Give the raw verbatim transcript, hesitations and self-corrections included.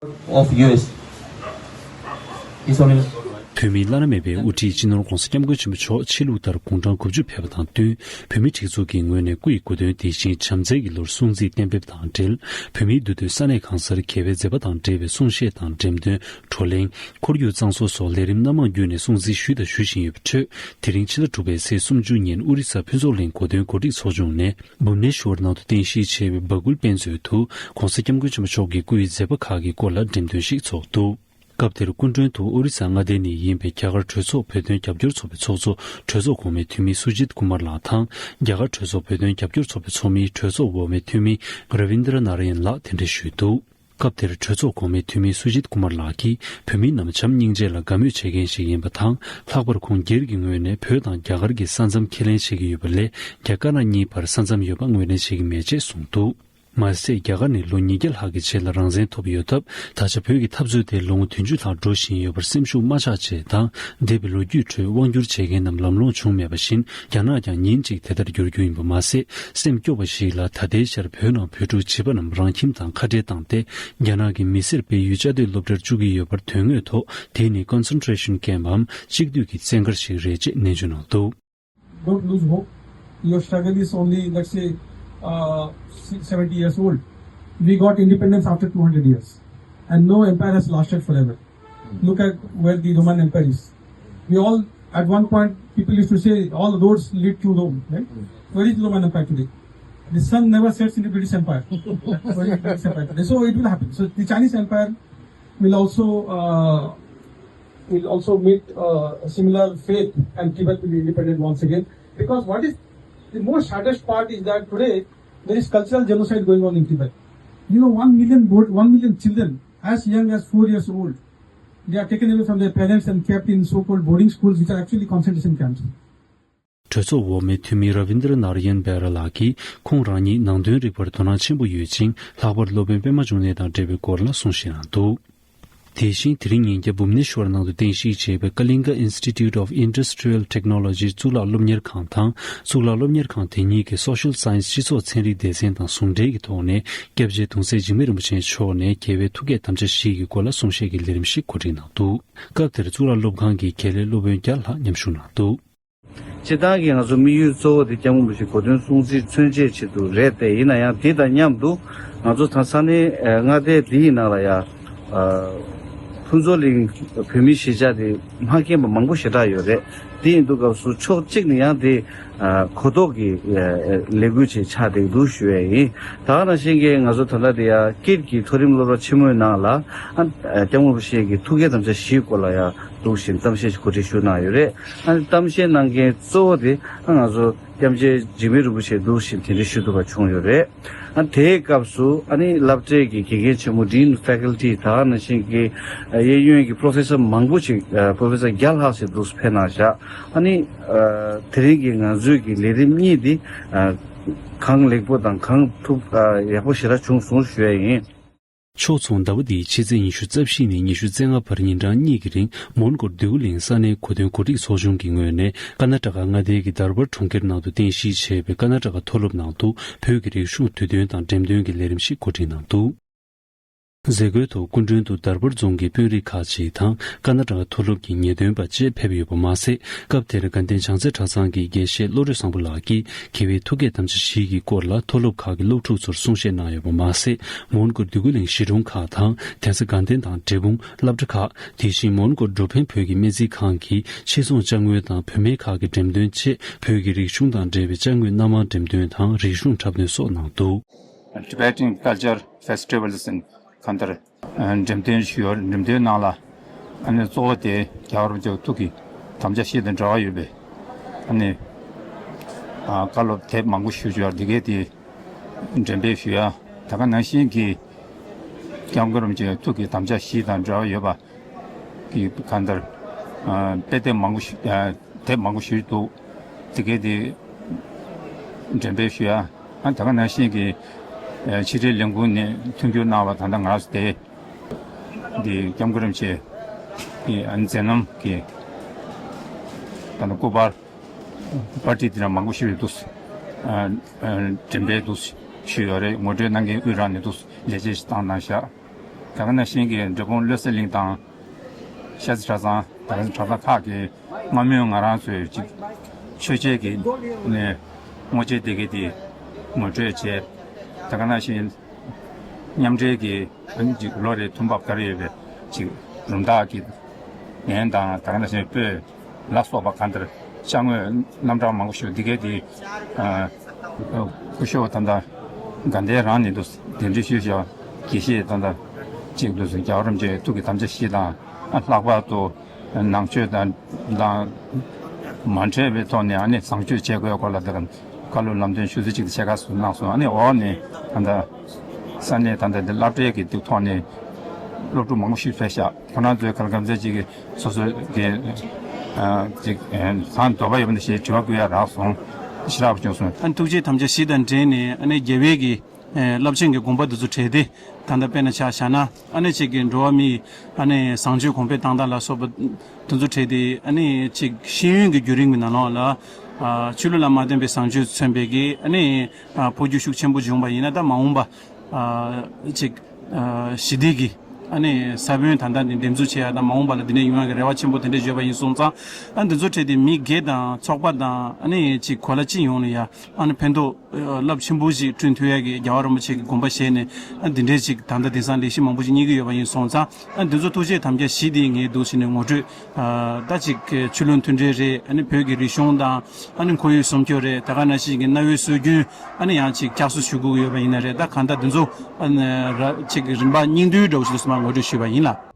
of U S. It's only བོད་མིའི་བླ་ན་མེད་པའི་དབུ་ཁྲིད་སྤྱི་ནོར་༧གོང་ས་༧སྐྱབས་མགོན་ཆེན་པོ་མཆོག་ཆོས་ལུགས་ལྟར་དགུང་གྲངས་དགུ་བཅུ་ཕེབས་པ་དང་བསྟུན། བོད་མིའི་སྒྲིག་འཛུགས་ཀྱི་ངོས་ནས་སྐུ་ཡི་གོ་སྟོན་དེ་བཞིན་བྱམས་བརྩེ་གི་ལོར་སྲུང་བརྩི་གཏན་འབེབས་དང་འབྲེལ། བོད་མིའི་འདུས་སྡོད་ས་གནས་གང་སར་རྒྱལ་བའི་མཛད་པ་དང་འབྲེལ་བའི་གསུང་བཤད་དང་འགྲེམས་སྟོན། བགྲོ་གླེང་། ཁོར་ཡུག་གཙང་བཟོ་སོགས་ལས་རིམ་སྣ་མང་བརྒྱུད་ནས་སྲུང་བརྩི་ཞུས་དང་ཞུ་བཞིན་ཡོད་པའི་ཁྲོད། དེ་རིང་ཕྱི་ཟླ་དྲུག་པའི་ཚེས་སུམ་ཅུ་ཉིན་ཨོ་རི་ས་ཕུན་ཚོགས་གླིང་གོ་སྟོན་གོ་སྒྲིག་ཚོགས་ཆུང་ནས་བྷུབ་ནེ་ཤོར་ནང་དུ་རྟེན་གཞི་བྱས་པའི་སྦ་ཁུལ་དཔེ་མཛོད་དུ་༧གོང་ས་༧སྐྱབས་མགོན་ཆེན་པོ་མཆོག་གི་སྐུ་ཡི་མཛད་པ་ཁག་གི་སྐོར་ལ་འགྲེམས་སྟོན་ཞིག་ཚོགས་འདུག་སྐབས་དེར་སྐུ་མགྲོན་དུ་ཨོ་རི་ས་མངའ་སྡེ་ནས་ཡིན་པའི་རྒྱ་གར་གྲོས་ཚོགས་བོད་དོན་རྒྱབ་སྐྱོར་ཚོགས་པའི་ཚོགས་གཙོ་གྲོས་ཚོགས་གོང་མའི་འཐུས་མི་སུ་ཇིད་ཀུ་མར་ལགས་དང་། རྒྱ་གར་གྲོས་ཚོགས་བོད་དོན་རྒྱབ་སྐྱོར་ཚོགས་པའི་ཚོགས་མིའི་གྲོས་ཚོགས་འོག་མའི་འཐུས་མི་ར་བིན་དྲ་ན་ར་ཡན་ལགས་དེ་འདྲ་ཞུས་འདུག་སྐབས་དེར་གྲོས་ཚོགས་གོང་མའི་འཐུས་མི་སུ་ཇིད་ཀུ་མར་ལགས་ཀྱིས་བོད་མིའི་ནམ་བྱམས་སྙིང་རྗེ་ལ་དགའ་མོས་བྱེད་མཁན་ཞིག་ཡིན་པ་དང་། ལྷག་པར་ཁོང་སྒེར་གྱི་ངོས་ནས་བོད་དང་རྒྱ་གར་གྱི་ས་མཚམས་ཁས་ལེན་བྱེད་ཀྱི་ཡོད་པ་ལས། རྒྱ་དཀར་ནག་གཉིས་བར་ས་མཚམས་ཡོད་པ་ངོས་ལེན་བྱེད་ཀྱི་མེད་ཅེས་གསུངས་འདུག་མ་ཟད། རྒྱ་གར་ནི་ལོ་ཉིས་བརྒྱ་ལྷག་གི་རྗེས་ལ་རང་བཙན་ཐོབ་ཡོད་སྟབས། ད་ཆ་བོད་ཀྱི་འཐབ་རྩོད་དེ་ལོ་ངོ་བདུན་ཅུ་ལྷག་འགྲོ་བཞིན་ཡོད་པར་སེམས་ཤུགས་མ་ཆག་ཅེས་དང་། འདས་པའི་ལོ་རྒྱུས་ཁྲོད་དབང་བསྒྱུར་བྱེད་མཁན་རྣམས་ལམ་ལྷོང་བྱུང་མེད་པ་བཞིན། རྒྱ་ནག་ཀྱང་ཉིན་གཅིག་དེ་ལྟར་འགྱུར་རྒྱུ་ཡིན་པ་མ་ཟད། སེམས་སྐྱོ་བ་ཞིག་ལ། ད་ལྟའི་ཆར་བོད་ནང་བོད་ཕྲུག་བྱིས་པ་རྣམས་རང་ཁྱིམ་དང་ཁ་བྲལ་བཏང་སྟེ། རྒྱ་ནག་གི་མི་སེར་སྤེལ་ཡུལ་བཅའ་སྡོད་སློབ་གྲྭར་བཅུག་གི་ཡོད་པར་དོན་དངོས་ཐོག་དེ་ནི་ཀོན་སེན་ཊྲེ་ཤན་ཀེམ་པའམ་གཅིག་སྡུད་ཀྱི་བཙན་བཀའ་ཞིག་རེད་ཅེས་ནན་བརྗོད་གནང་འདུག Don't lose hope. Your struggle is only, let's say, uh, si- seventy years old. We got independence after two hundred years. And no empire has lasted forever. Look at where the Roman Empire is. We all, at one point, people used to say all roads lead to Rome, right? Where is Roman Empire today? The sun never sets in the British Empire. Where is British Empire today? So it will happen. So the Chinese Empire will also uh, will also meet uh, a similar fate, and Tibet will be independent once again. Because what is the most saddest part is that today there is cultural genocide going on in Tibet. You know, one million board, one million children as young as four years old, they are taken away from their parents and kept in so-called boarding schools, which are actually concentration camps. གྲོས་ཚོགས་འོག་མའི་འཐུས་མི་ར་བིན་དྲ་ནཱ་ར་ཡན་བེ་ར་ལགས་ཀྱིས། ཁོང་རང་ཉིད་ནང་དོན་རིག་པར་དོ་སྣང་ཆེན་པོ་ཡོད་ཅིང་། ལྷག་པར་སློབ་དཔོན་པད་མ་འབྱུང་གནས་དང་འབྲེལ་བའི་སྐོར་ལ་གསུང་བཤད་གནང་འདུག་དེ་བཞིན་དེ་རིང་ཉིན་རྒྱབ་བྷུབ་ནེ་ཤོར་ནང་དུ་རྟེན་གཞི་བྱས་པའི་Kalinga Institute of Industrial Technology གཙུག་ལག་སློབ་གཉེར་ཁང་དང་། གཙུག་ལག་སློབ་གཉེར་ཁང་དེ་གཉིས་ཀྱི་Social Science སྤྱི་ཚོགས་ཚན་རིག་སྡེ་ཚན་དང་ཟུང་འབྲེལ་གྱི་ཐོག་ནས། སྐྱབས་རྗེ་གདུང་སྲས་འཇིགས་མེད་རིན་པོ་ཆེ་མཆོག་ནས་རྒྱལ་བའི་ཐུགས་བསྐྱེད་དམ་བཅའ་བཞི་གི་སྐོར་ལ་གསུང་བཤད་ཀྱི་ལས་རིམ་ཞིག་གོ་སྒྲིག་གནང་འདུག་སྐབས་དེར་གཙུག་ལག་སློབ་ཁང་གི་དགེ་ལས་སློབ་དཔོན་བརྒྱ་ལྷག་མཉམ་ཞུགས་གནང་འདུག་སྤྱིར་བཏང་གི་ང་ཚོ་དམིགས་ཡུལ་གཙོ་བོ་དེ་སྐྱབས་མགོན་རིན་པོ་ཆེའི་གོ་སྟོན་སྲུང་བརྩི་མཚོན་བྱེད་ཆེད་དུ་རེད་དེ། ཡིན་ན་ཡང་དེ་དང་མཉམ་དུ་ང་ཚོ་ད་ས་གནས་ཨ་མངའ་སྡེ་འདི་ཡི་ནང་ལ་ཡང་ཨ་ཕུན་ཚོགས་གླིང་བོད་མིའི་གཞིས་ཆགས་དེ་མ་མཁྱེན་པ་མང་པོ་ཞེ་དྲག་ཡོད་རེད། དེ་ཡིན་དུས་སྐབས་སུ་ཕྱོགས་གཅིག་ནས་ཡང་དེ་ཨ་གོ་རྟོགས་ཀྱི་ཨ་ལས་འགུལ་ཅིག་ཆགས་བསྡད་འདུག་ཞུ་ཡས་ཡིན། ད་ག་ནང་བཞིན་གྱི་ང་ཚོ་ད་ལྟ་དེ་ཡང་ཀིཌ་ཀྱི་མཐོ་རིམ་སློབ་གྲྭ་ཆེན་མོའི་ནང་ལ་ཨ་སྐྱབས་མགོན་རིན་པོ་ཆེ་གི་ཐུགས་བསྐྱེད་དམ་བཅའ་བཞིའི་སྐོར་ལ་ཡང་འདུག་བཞིན་གཏམ་བཤད་ཅིག་གོ་སྒྲིག་ཞུ་གནང་ཡོད་རེད། ཨ་གཏམ་བཤད་གནང་མཁན་གཙོ་བོ་དེ་ཨ་ང་ཚོ་སྐྱབས་རྗེ་འཇིགས་མེད་རིན་པོ་ཆེ་འདུག་བཞིན་དེ་འདྲ་ཞུ་ཐུབ་པ་བྱུང་ཡོད་རེད། ཨ་དེའི་སྐབས་སུ་ཨ་ནི་སློབ་གྲྭའི་གི་དགེ་རྒན་ཆེན་མོ་Dean of Faculty ད་ག་ནང་བཞིན་གྱི་ཨ་གཡས་གཡོན་གྱི་པོ་རོ་ཕེ་སར་མང་པོ་ཅིག་ཨ་པོ་རོ་ཕེ་སར་བརྒྱ་ལྷག་ཅིག་འདུག་ཕེབས་གནང་བཞག་ཨ་ནི་ཨ་དེ་རིང་གི་ང་ཚོའི་གི་ལས་རིམ་གཉིས་འདི་ཨ་གང་ལེགས་པོ་དང་གང་ཐུབ་ཨ་ཡག་པོ་ཞེ་དྲག་བྱུང་སོང་ཞུ་ཡ་ཡིན། ཕྱོགས་མཚུངས་ཟླ་བ་འདིའི་ཕྱི་ཚེས་ཉི་ཤུ་རྩ་བཞི་ནས་ཉི་ཤུ་རྩ་ལྔ་བར་ཉིན་གྲངས་གཉིས་ཀྱི་རིང་མོན་གྷོ་འདོད་རྒུ་གླིང་ས་གནས་གོ་སྟོན་གོ་སྒྲིག་ཚོགས་ཆུང་གི་ངོས་ནས་ཀར་ན་ཊ་ཀ་མངའ་སྡེ་གི་དར་བར་གྲོང་ཁྱེར་ནང་དུ་རྟེན་གཞི་བྱས་པའི་ཀར་ན་ཊ་ཀ་མཐོ་སློབ་ནང་དུ་བོད་ཀྱི་རིག་གཞུང་དུས་སྟོན་དང་འགྲེམས་སྟོན་གྱི་ལས་རིམ་ཞིག་གོ་སྒྲིག་གནང་འདུག་མཛད་སྒོའི་ཐོག་སྐུ་མགྲོན་དུ་དར་བར་རྫོང་གི་དཔོན་རིགས་ཁག་ཅིག་དང་ཀར་ན་ཊ་ཀ་མཐོ་སློབ་ཀྱི་ངེས་སྟོན་པ་བཅས་ཕེབས་ཡོད་པ་མ་ཟད། སྐབས་དེར་དགའ་ལྡན་བྱང་རྩེ་གྲྭ་ཚང་གི་དགེ་བཤེས་བློ་གྲོས་བཟང་པོ་ལགས་ཀྱིས་རྒྱལ་བའི་ཐུགས་བསྐྱེད་དམ་བཅའ་བཞི་གི་སྐོར་ལ་མཐོ་སློབ་ཁག་གི་སློབ་ཕྲུག་ཚོར་གསུང་བཤད་གནང་ཡོད་པ་མ་ཟད། མོན་གྷོ་འདོད་རྒུ་གླིང་གཞིས་གྲོང་ཁག་དང་གདན་ས་དགའ་ལྡན་དང་འབྲས་སྤུངས་སློབ་གྲྭ་ཁག་དེ་བཞིན་མོན་གྷོ་འགྲོ་ཕན་བོད་ཀྱི་སྨན་རྩིས་ཁང་གི་ཆེད་རྫོང་ཅ་དངོས་དང་བུད་མེད་ཁག་གི་འགྲེམས་སྟོན་བཅས་བོད་ཀྱི་རིག་གཞུང་དང་འབྲེལ་བའི་ཅ་དངོས་སྣ་མང་འགྲེམས་སྟོན་དང་རིག་གཞུང་འཁྲབ་སྟོན་སོགས་གནང་འདུག Tibetan Culture Festivals and གང་ལྟར་འགྲེམས་སྟོན་ཞུས་ཡོད། འགྲེམས་སྟོན་ནང་ལ་ཨ་ནི་གཙོ་བོ་དེ་རྒྱལ་བ་རིན་པོ་ཆེའི་ཐུགས་ཀྱི་དམ་བཅའ་བཞི་དང་འབྲེལ་བ་ཡོད་པའི་ཨ་ནི་བཀའ་སློབ་དེབ་མང་པོ་ཞུ་བཅུག་ཡོད། འདི་གས་དེ་འགྲེམས་སྤེལ་ཞུ་ཡ། ད་ག་ནང་བཞིན་གྱི་སྐྱབས་མགོན་རིན་པོ་ཆེའི་ཐུགས་ཀྱི་དམ་བཅའ་བཞི་དང་འབྲེལ་བ་ཡོད་པ་གི་གང་ལྟར་དཔེ་དེབ་མང་པོ་ཞུ་དེབ་མང་པོ་ཞུས་འདུག་དེ་གས་དེ་འགྲེམས་སྤེལ་ཞུ་ཡ། ཨ་ད་ག་ནང་བཞིན་གྱི་ཕྱི་དྲིལ་ལས་ཁུངས་ནས་མཐུན་འགྱུར་གནང་བ་ད་ལྟ་ང་རང་ཚོ་དེ་འདི་སྐྱབས་མགོན་རིན་པོ་ཆེ་གི་མཛད་རྣམ་གྱི་ད་ལྟ་སྐུ་པར་པར་ཊི་དེ་འདྲ་མང་པོ་ཞིག་འདུག་འགྲེམས་སྤེལ་འདུག་ཞུས་ཡོད་རེད། ངོ་སྤྲོད་གནང་མཁན་དབུས་རང་ནས་འདུག་ལས་བྱེད་ཞིག་བཏང་གནང་བཞག་ད་ག་ནང་བཞིན་གྱི་འབྲས་སྤུངས་བློ་གསལ་གླིང་དང་། ཤར་རྩེ་གྲྭ་ཚང་། ད་ག་ནང་གྲྭ་ཚང་ཁག་གི་སྔ་མོའི་ང་རང་ཚོའི་ཅིག་ཆོས་བྱེད་ཀྱི་ནས་དངོས་ཆས་དེ་གའི་དེ་ངོ་སྤྲོད་བྱས། ད་ག་ནང་བཞིན་མཉམ་འབྲེལ་གྱི་ཨ་ནི་ཅིག་ལོ་རེའི་ཐོན་འབབ་ག་རེ་ཡོད་པའི་ཅིག་རུམ་བཏགས་ཀྱི་ལན་དང་། ད་ག་ནང་བཞིན་སྤོས་ལ་སོགས་པ་གང་ལྟར་ཤ་དངོས་རྣམ་གྲངས་མང་པོ་ཞིག་འདི་གའི་དེ་ཨ་སྐུ་ཞབས་ད་ལྟ་དགའ་ལྡན་རང་ནས་འདུག་གདན་འདྲེན་ཞུས་ཤག་དགེ་བཤེས་ད་ལྟ་ཅིག་འདུག་ཟེར། རྒྱལ་བ་རིན་པོ་ཆེའི་ཐུགས་ཀྱི་དམ་བཅའ་བཞི་དང་། ཨ་ལྷག་པར་དུ་ནང་ཆོས་དང་དང་མ་འཕྲད་པའི་ཐོག་ནས་ཨ་ནི་བཟང་སྤྱོད་བྱེད་དགོས་སྐོར་ལ་དེ་ག་བཀའ་སློབ་ལམ་སྟོན་ཤུགས་ཆེ་ཅིག་བྱེད་དགོས་གནང་སོང་། ཨ་ནི་འོག་ནས་ད་ལྟ་ས་གནས་ད་ལྟ་འདི་སློབ་གྲྭའི་གི་འདུག་ཐོག་ནས་སློབ་ཕྲུག་མང་པོ་ཞིག་ཕེབས་ཤག་ཁོ་རང་ཚོའི་ག་ལ་ག་ཚད་ཅིག་གི་སོ་སོའི་གི་ཨ་ཅིག་ཨ་གང་འདོད་པ་ཡོད་པ་འདི་ཞེས་དྲི་བ་བཀོད་ཡ་རག་སོང་། ཞེ་དྲག་པོ་བྱུང་སོང་། ཨ་ཐུགས་རྗེ་དམ་བཅའ་བཞི་དང་འབྲེལ་ནས་ཨ་ནི་རྒྱལ་བའི་གི་ཨེ་རླབས་ཆེན་གྱི་དགོངས་པ་འདི་ཚོ་གྲས་དེ་ད་ལྟ་དཔེར་ན་ཆ་བཞག་ན། ཨ་ནི་ཅིག་གི་འགྲོ་བ་མིའི་ཨ་ནི་བཟང་སྤྱོད་གོང་འཕེལ་གཏོང་སྟངས་ལ་སོགས་པ་དེ་ཚོ་གྲས་དེ། ཨ་ནི་ཅིག་ཤེས་ཡོན་གྱི་བརྒྱུད་རིམ་གྱི་ནང་ལོགས་ལ་ཨ་ཆོས་ལུགས་ལ་མ་བརྟེན་པའི་བཟང་སྤྱོད་མཚོན་པའི་གི་ཨ་ནི་ཨ་འཕོ་འགྱུར་ཤུགས་ཆེན་པོ་བྱུང་བ་ཡིན་ན། ད་མ་འོངས་པ་ཨ་ཅིག་ཨ་ཞི་བདེ་གི་ཨ་ནི་ས་བོན་ད་ལྟ་ནས་འདེབས་འཛུགས་བྱེད་ཡ་དང་། མ་འོངས་པ་ལ་འདི་ནས་ཡོང་ཡ་གི་རེ་བ་ཆེན་པོ་དེ་འདྲ་ཡོད་པ་ཡིན་སོང་ཙང་། ཨ་འདི་ཚོ་གྲས་དེ་མི་སྒེར་དང་ཚོགས་པ་དང་ཨ་ནི་ཅིག་གོ་ལ་སྤྱི་ཡོངས་ལ་ཡ་ཨ་ནི་ཕན་ཐོགས་རླབས་ཆེན་པོ་ཞིག་བསྐྲུན་ཐུབ་ཡ་གི་རྒྱལ་བ་རིན་པོ་ཆེ་གི་དགོངས་པ་བཞེས་ནས། ཨ་འདི་འདྲའི་ཅིག་ད་ལྟ་དེང་སང་ལས་གཞི་མང་པོ་ཞིག་གཉེར་གྱི་ཡོད་པ་ཡིན་སོང་ཙང་། ཨ་འདི་ཚོ་ཐུགས་རྗེ་དམ་བཅའ་བཞི་དེ་ངས་འདུག་ཟེར་ནས་ངོ་སྤྲོད། ཨ་ད་ཅིག་ཆོས་ལུགས་མཐུན་འབྲེལ་རེད། ཨ་ནི་བོད་ཀྱི་རིག་གཞུང་དང་ཨ་ནི་ཁོར་ཡུག་སྲུང་སྐྱོབ་རེད། ད་ག་ནང་བཞིན་གྱི་གནའ་བོའི་སྲོལ་རྒྱུན་ཨ་ནི་ཡང་ཅིག་བསྐྱར་གསོ་ཞུ་དགོས་ཀྱི་ཡོད་པ་ཡིན་ན་རེད། ད་གང་ལྟར་འདི་ཚོ་ཨ་ནི་ར་ཅིག་རིམ་པ་སྙིང་བསྡུས་འདྲ་བོ་ཞིག་ཏུ་སོང་བ་ངོ་སྤྲོད་ཞུས་པ་ཡིན་ལགས།